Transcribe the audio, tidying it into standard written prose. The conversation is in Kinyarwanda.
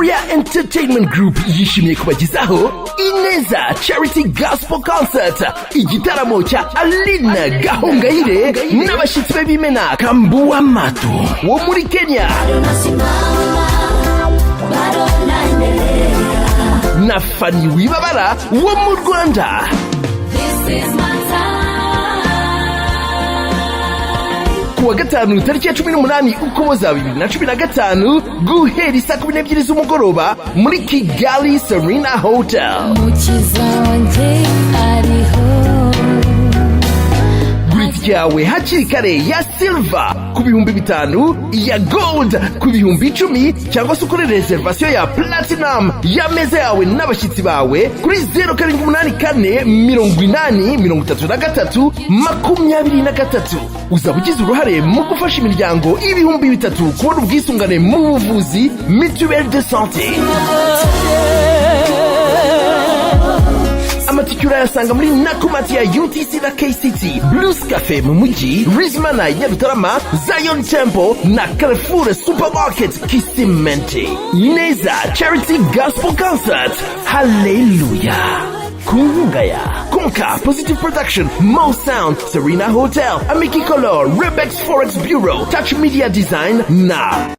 Gloria Entertainment Group yishimiye kubagezaho Ineza Charity Gospel Concert, igitaramo cya Aline Gahongayire n'abashyitsi be b'imena, Kambuwa Mato wo muri Kenya Nasimama, bado naendelea. Na Phanny Wibabara wo mu Rwanda. This is my time. Ku wa gatanu, tariki ya 18 Ukuboza 2015, guhera isaa 12 z'umugoroba muri Kigali Serena Hotel. Mukiza wanjye ariho. Gura itike yawe hakiri kare ya silver ku 5000, iya gold ku 10,000, cyangwa se ukore reservation ya platinum y'ameza yawe n'abashyitsi bawe kuri 0784 80 33 23. Uzaba ugize uruhare mu gufasha imiryango 3000 kubona ubwisungane mu buvuzi, mutuelle de santé. Amatike urayasanga muri Nakumatt ya UTC na KCT, Blues Cafe mu mujyi, Rizmana Nyarutarama, Zion Temple na Carrefour Supermarket Kisimenti. Neza Charity Gospel Concert, haleluya! Ku nkunga ya Konka, Positive Production, Mo Sound, Serena Hotel, Amiki Color, Rebex Forex Bureau, Touch Media Design na